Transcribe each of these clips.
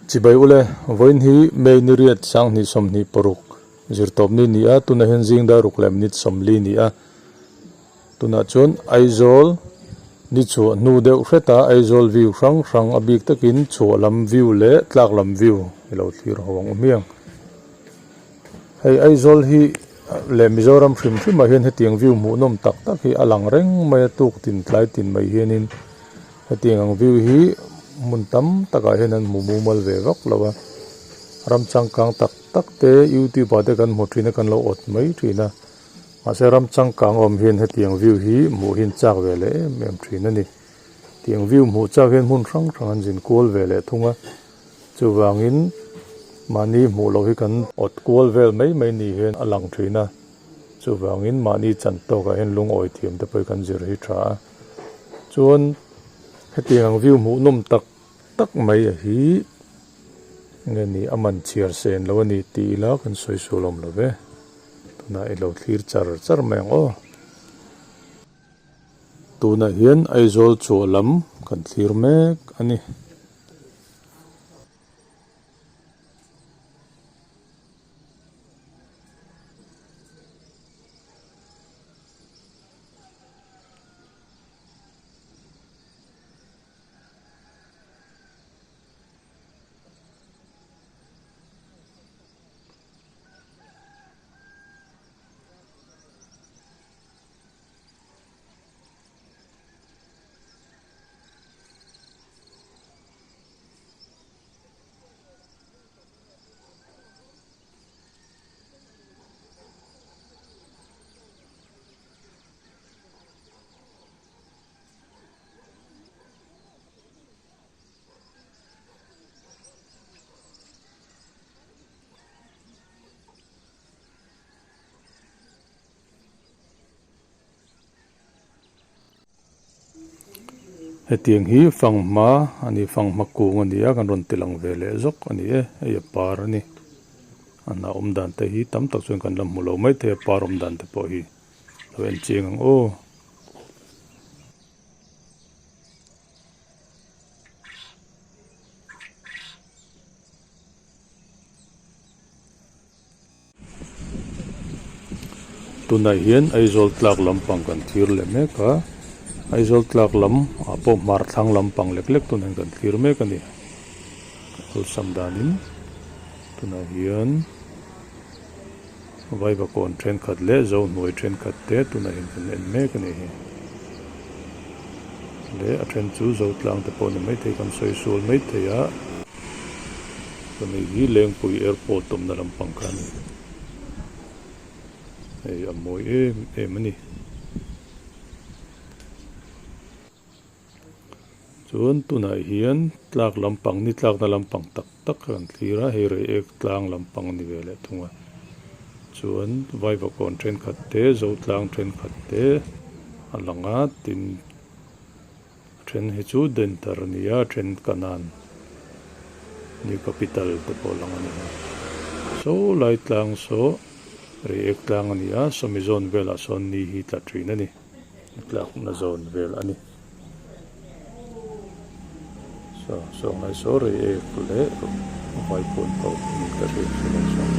Chibai ule, vawiin hi May ni riat sanghnih 26 zirtawp ni ni a, tunah hian zing dar ruk leh minute 40 ni a. Tunah chuan Aizawl ni chhuah hnu deuh hreta Aizawl view hrang hrang a bik takin chhuah lam view leh tlak lam view i lo thlir ho ang u hmiang. Hei Aizawl hi leh Mizoram hrim hrimah hian hetiang view hmuhnawm tak tak hi a lang reng mai a tuk tin tlai tin mai hianin hetiang ang view hi hmun tam takah hian an hmu mumal ve vak lo a, ram changkang tak tak te youtube ah te kan hmu thin a kan lo awt mai thin a, mahse ram changkang awm hian hetiang view hi hmuh hi an chak ve leh em em thin a ni. Tiang view hmuh chak hian hmun hrang hrang an zin kual ve leh thung a. Chuvangin mahni hmuh loh hi kan awt kual vel mai mai ni hian a lang thin a, chuvangin mahni chan tawkah hian lungawi thiam te pawh hi kan zir hi tha a. Chuan hetiang ang view hmuhnawm tak tak mai a hi nge ni a man chhiar sen lo a ni tih ila kan sawi sual awm lo ve. Tunah i lo thlir char char mai ang aw. Tunah hian Aizawl chhuah lam kan thlir mek a ni. Hetiang hi fanghma a ni fanghma kung a ni a kan rawn ti lang ve leh zawk a ni e hei a par a ni a hna awm dan te hi tam tak chuan kan la hmu lo maithei a par awm dan te pawh hi lo en chiang ang aw. Tunah hian Aizawl tlak lampang kan thlir leh mek a, Aizawl tlak lam ah pawh hmar thlang lampang lek lek tunah hian kan thlir mek a ni. Awlsam danin tunah hian Vaivakawn thenkhat leh Zohnuai thenkhat te tunah hian kan en mek a ni hi. Leh a then chu Zotlang te pawh ni maithei kan sawi sual maithei a. Chumi hi Lengpui Airport awmna lampang kha a ni. Hei a mawi em em a ni. Chuan tunah hian tlak lampang ni tlakna lampang tak tak kha kan thlir a, hei Reiek tlang lampang a ni ve leh thung a. Chuan Vaivakawn thenkhat te, Zotlang thenkhat te a lang a, tin A then hi chu Dentar a ni a, a then Kanan New Capital te pawh lang a ni a. Saw lai tlang saw Reiek tlang a ni a, sawmi zawn velah sawn ni hi tla thin a ni, ni tlakna zawn vel a ni. Saw sawng lai saw Reiek leh Vaipawn pawh ni ka hriat chu lai sawn.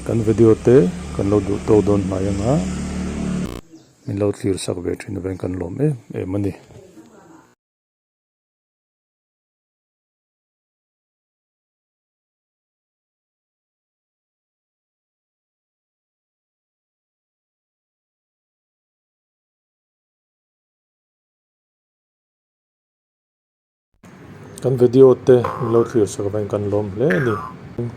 Kan video te kan lo duh tawk dawn hnai anga min lo thlir sak ve thin avangin kan lawm em em a ni. Kan video te min lo thlir sak avangin kan lawm hle a ni.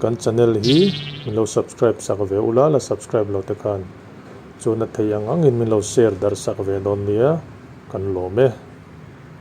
Kan channel hi min lo subscribe sak ve ula, la subscribe lo te khan chuan a thei ang angin min lo share darh sak ve dawn nia, kan lawm e.